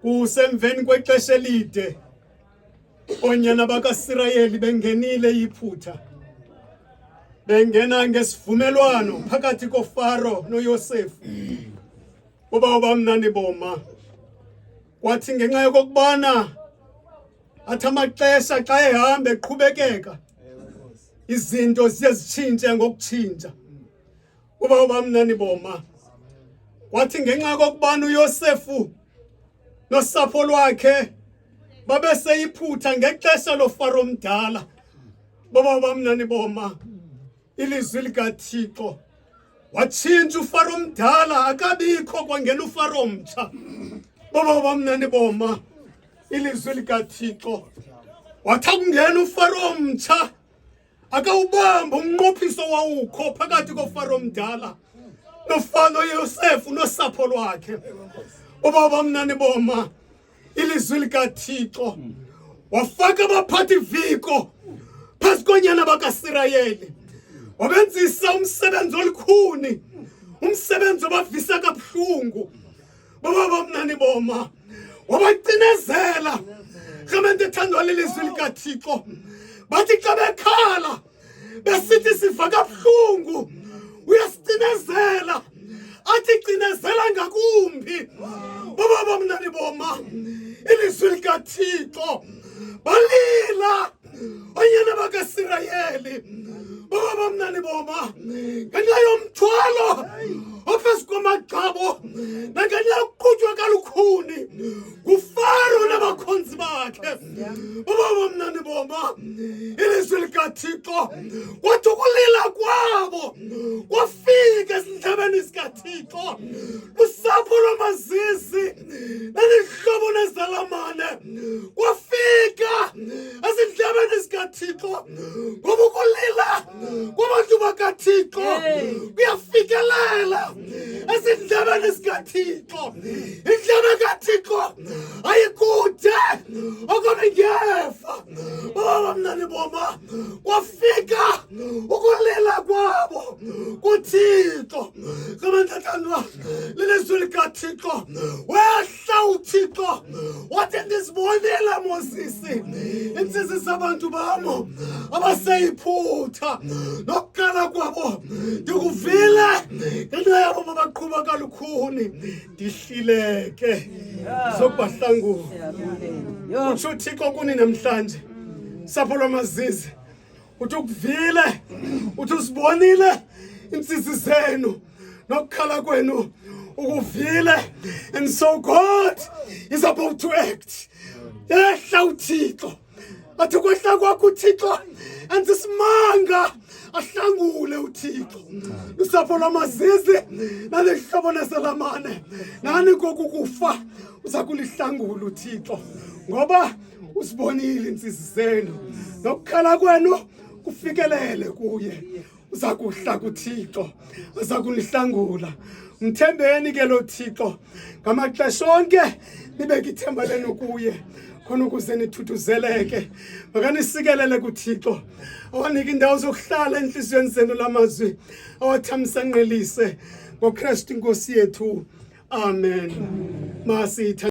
Kusemveni kwexesha elide oonyana bakaSirayeli bengenile eYiphutha. Bengena ngesivumelwano phakathi koFaro noYosefu. Uba ubamnandi boma. Kwathi ngenxa yokokubana athi amaxesha xa ehamba eqhubekeka izinto ziye zitshintshe ngokutshintsha. Uba ubamnani boma. Wathi ngenxa kokubana uYosefu nosapho lwakhe babeseyiphutha ngexesha loFaro omdala. Boba ubamnani boma. Ilizwi likaThixo watshintsha uFaro omdala akabikho kwangena uFaro omtsha. Boba ubamnani boma. Ilizwi likaThixo wathi akungena uFaro omtsha akawubamba umnqophiso wawukho phakathi kofaro omdala nofano Yosefu nosapho lwakhe. Ubaba mnani boma ilizwi likaThixo wafaka abaphathi viko phezu konyana bakaSirayeli wabenzisa umsebenzi olukhuni umsebenzi obavisa kabuhlungu. Baba mnani boma wabacinezela rhamente ethandwa lilizwi likaThixo bathi xa bekhala besithi siva kabuhlungu uyasicinezela athi cinezela ngakumbi. Baba bamnani boma ilizwi likaThixo balila onyana bakaSirayeli. Baba bamnani boma ngenxa yomthwalo ophezu kwamagxabo nangenxa yokuqhutywa kalukhuni nguFaro nabakhonzi bakhe. Baba bamnani boma ilizwi likaThixo kwathi ukulila kwabo kwafika ezindlebeni zikaThixo. Lusapho lwamazizi nelihlobo nezalamane kwafika ezindlebeni zikaThixo, ngoba ukulila kwabantu bakaThixo kuyafikelela ezindlebeni zikaThixo. Indlebe kaThixo ayikude okwabingeva. Baba mnani boma kwafika ukulila kwabo kuThixo. Ngamandlathandwa lilizwi likaThixo wehla uThixo wathi ndizibonile Mosisi intsizi zabantu bam abaseyiphutha nokukhala kwabo ndikuvile ngenxa yabo babaqhuba kalukhuni ndihlileke zokubahlangula. Utsho uThixo kuni namhlanje sapho lwamazizi uthi ukuvile uthi usibonile intsizi zenu nokukhala kwenu ukuvile, and so God is about to act. Ehla uThixo athi kwehla kwakho uThixo enze isimanga ahlangule uThixo lusapho lwamazizi nalihlobo nesalamane nani koku kufa uza kulihlangula uThixo ngoba usibonile intsizi zenu nokukhala kwenu kufikelele kuye. Uza kuhla kuThixo uza kunihlangula. Mthembeni ke lo Thixo ngamaxesha onke, nibeke ithemba lenu kuye khona ukuze nithuthuzeleke. Makanisikelele kuThixo awanike indawo zokuhlala enhliziyweni zenu lamazwi awathamsanqelise ngoKristu inkosi yethu. Amen. Masitha.